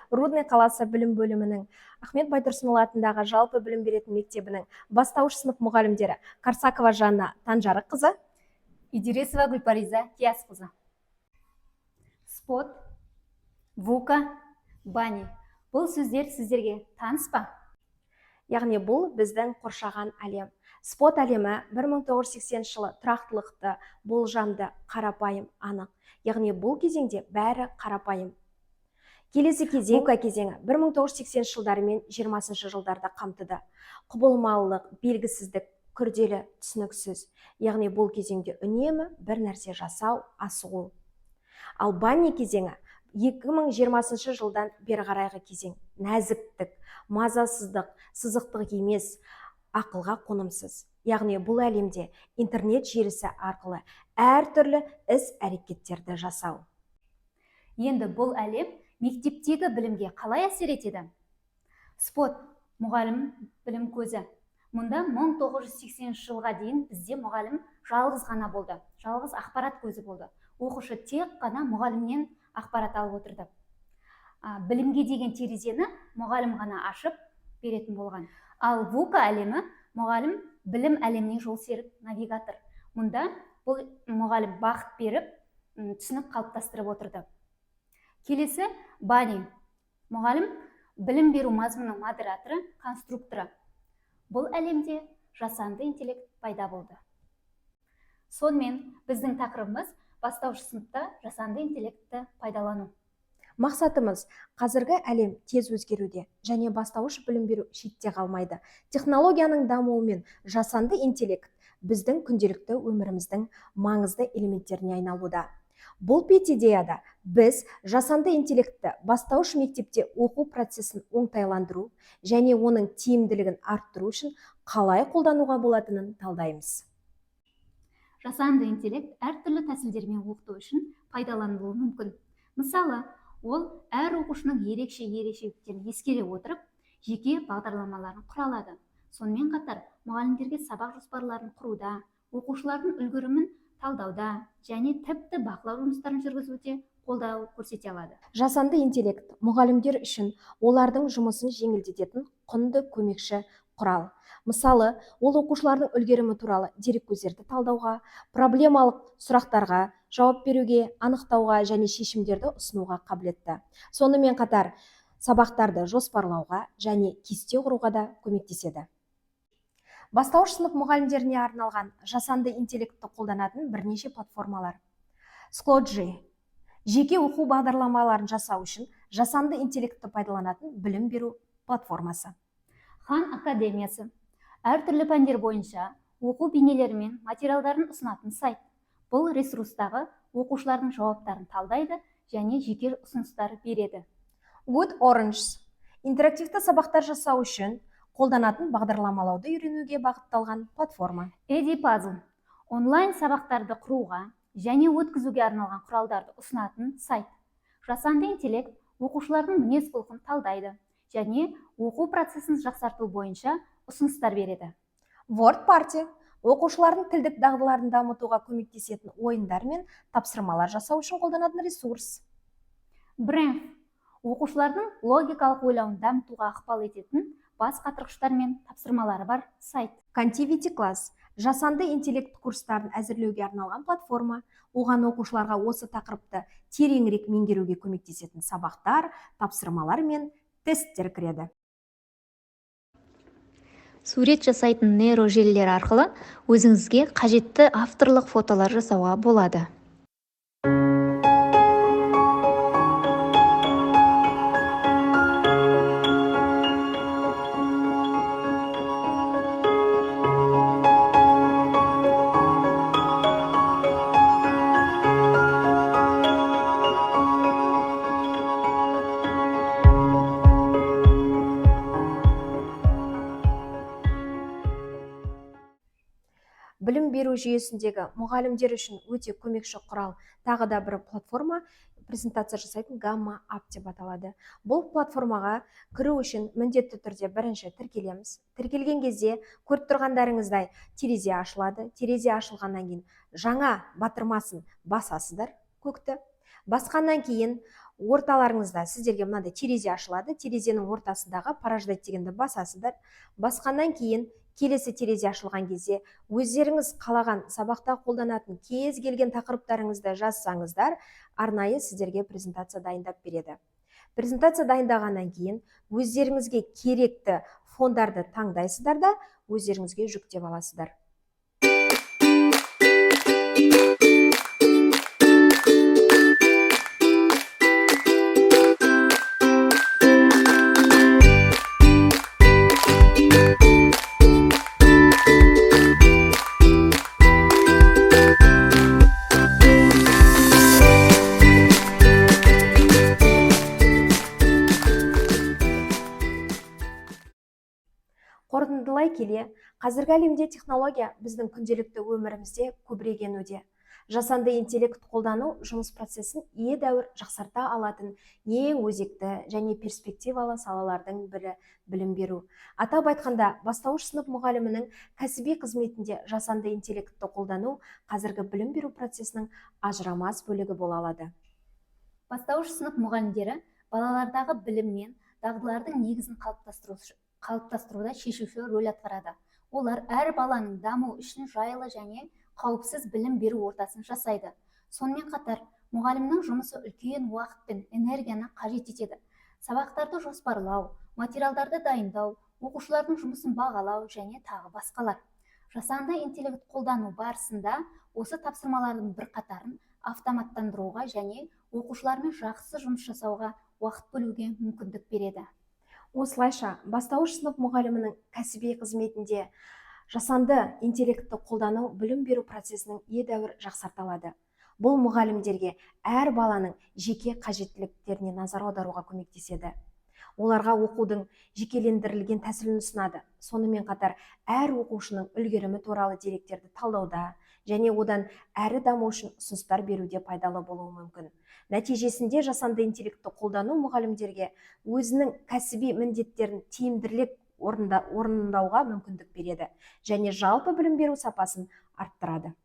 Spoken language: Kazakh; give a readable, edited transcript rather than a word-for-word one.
Рудный қаласы білім бөлімінің Ахмет Байтұрсынұлы атындағы жалпы білім беретін мектебінің бастауыш сынып мұғалімдері Карсакова Жанна Танжарыққызы, Идиресова Гүлпариза Киясқызы. Спот, VUCA, BANI. Бұл сөздер сіздерге таныс па? Яғни бұл біздің қоршаған әлем. Спот әлемі 1980 жылы тұрақтылықты, болжамды, қарапайым, анық. Яғни бұл кезеңде бәрі қарапайым. Келесі кезең VUCA кезеңі 1980 жылдары мен 20 жылдарда қамтыды. Құбылмалылық, белгісіздік, күрделі, түсініксіз. Яғни бұл кезеңде үнемі бір нәрсе жасау, асығу. Ал BANI кезеңі 2020 жылдан бері қарайғы кезең. Нәзіктік, мазасыздық, сызықтық емес, ақылға қонымсыз. Яғни бұл әлемде интернет желісі арқылы әртүрлі іс әрекеттерді жасау. Енді бұл әлем мектептегі білімге қалай әсер етеді? Спот мұғалім білім көзі. Мұнда 1980 жылға дейін бізде мұғалім жалғыз ғана болды, жалғыз ақпарат көзі болды. Оқушы тек қана мұғалімнен ақпарат алып отырды. Білімге деген терезені мұғалім ғана ашып беретін болған. Ал VUCA әлемі мұғалім білім әлеміне жол серік навигатор. Мұнда бұл мұғалім бағыт беріп, түсінік қалыптастырып отырды. Келесі BANI. Мұғалім білім беру мазмұнының модераторы, конструкторы. Бұл әлемде жасанды интеллект пайда болды. Сонымен біздің тақырыбымыз бастауыш сыныпта жасанды интеллектті пайдалану. Мақсатымыз: қазіргі әлем тез өзгеруде және бастауыш білім беру шетте қалмайды. Технологияның дамуымен жасанды интеллект біздің күнделікті өміріміздің маңызды элементтеріне айналуда. Бұл пет идеяда біз жасанды интеллектті бастауыш мектепте оқу процесін оңтайландыру және оның тиімділігін арттыру үшін қалай қолдануға болатынын талдаймыз. Жасанды интеллект әртүрлі тәсілдермен оқыту үшін пайдаланылуы мүмкін. Мысалы, ол әр оқушының ерекше ерекшеліктерін ескере отырып, жеке бағдарламаларын құра алады. Сонымен қатар, мұғалімдерге сабақ жоспарларын құруда, оқушылардың үлгерімін талдауда және тіпті бақылау жұмыстарын жүргізуде қолдау көрсете алады. Жасанды интеллект мұғалімдер үшін олардың жұмысын жеңілдететін құнды көмекші құрал. Мысалы, ол оқушылардың үлгерімі туралы дереккөздерді талдауға, проблемалық сұрақтарға жауап беруге, анықтауға және шешімдерді ұсынуға қабілетті. Сонымен қатар, сабақтарды жоспарлауға және кесте құруға да көмектеседі. Бастауыш сынып мұғалімдеріне арналған жасанды интеллектті қолданатын бірнеше платформалар. Schoology жеке оқу бағдарламаларын жасау үшін жасанды интеллектті пайдаланатын білім беру платформасы. Хан Академиясы әртүрлі пәндер бойынша оқу бейнелері мен материалдарын ұсынатын сайт. Бұл ресурстағы оқушылардың жауаптарын талдайды және жеке ұсыныстар береді. Good Orange интерактивті сабақтар жасау үшін қолданатын бағдарламалауды үйренуге бағытталған платформа. Edpuzzle онлайн сабақтарды құруға және өткізуге арналған құралдарды ұсынатын сайт. Жасанды интеллект оқушылардың мінез-құлқын талдайды және оқу процесін жақсарту бойынша ұсыныстар береді. Word Party оқушылардың тілдік дағдыларын дамытуға көмектесетін ойындар мен тапсырмалар жасау үшін қолданатын ресурс. Brainf оқушылардың логикалық ойлауын дамытуға ықпал ететін бас қатырғыштар мен тапсырмалары бар сайт. Contivity Class жасанды интеллект курстарын әзірлеуге арналған платформа. Оған оқушыларға осы тақырыпты тереңірек меңгеруге көмектесетін сабақтар, тапсырмалар мен тесттер кіреді. Сурет жасайтын нейрожелілер арқылы өзіңізге қажетті авторлық фотолар жасауға болады. Білім беру жүйесіндегі мұғалімдер үшін өте көмекші құрал тағы да бір платформа презентация жасайтын Gamma App деп аталады. Бұл платформаға кіру үшін міндетті түрде бірінші тіркелеміз. Тіркелген кезде көріп тұрғандарыңыздай терезе ашылады. Терезе ашылғаннан кейін жаңа батырмасын басасыздар, көкті. Басқаннан кейін Орталарыңызда сіздерге мынандай терезе ашылады. Терезенің ортасындағы «Порождать» дегенді басасыздар. Басқаннан кейін келесі терезе ашылған кезде өздеріңіз қалаған, сабақта қолданатын кез келген тақырыптарыңызды жазсаңыздар, арнайы сіздерге презентация дайындап береді. Презентация дайындағаннан кейін өздеріңізге керекті фондарды таңдайсыздар да, өздеріңізге жүктеп аласыздар. Қорытындылай келе, қазіргі әлемде технология біздің күнделікті өмірімізде көбірек енуде. Жасанды интеллект қолдану жұмыс процесін едәуір жақсарта алатын ең өзекті және перспективалы салалардың бірі – білім беру. Атап айтқанда, бастауыш сынып мұғалімінің кәсіби қызметінде жасанды интеллектті қолдану қазіргі білім беру процесінің ажырамас бөлігі бола алады. Бастауыш сынып мұғалімдері балалардағы білім мен дағдылардың негізін қалыптастыруда шешуші рөл атқарады. Олар әр баланың дамуы үшін жайлы және қауіпсіз білім беру ортасын жасайды. Сонымен қатар мұғалімнің жұмысы үлкен уақыт пен энергияны қажет етеді: сабақтарды жоспарлау, материалдарды дайындау, оқушылардың жұмысын бағалау және тағы басқалар. Жасанды интеллект қолдану барысында осы тапсырмалардың бірқатарын автоматтандыруға және оқушылармен жақсы жұмыс жасауға уақыт бөлуге мүмкіндік береді. Осылайша, бастауыш сынып мұғалімінің кәсіби қызметінде жасанды интеллектті қолдану білім беру процесінің едәуір жақсарта алады. Бұл мұғалімдерге әр баланың жеке қажеттіліктеріне назар аударуға көмектеседі, оларға оқудың жекелендірілген тәсілін ұсынады. Сонымен қатар әр оқушының үлгерімі туралы деректерді талдауда және одан әрі даму үшін ұсыныстар беруде пайдалы болуы мүмкін. Нәтижесінде жасанды интеллектті қолдану мұғалімдерге өзінің кәсіби міндеттерін тиімдірек орындауға мүмкіндік береді және жалпы білім беру сапасын арттырады.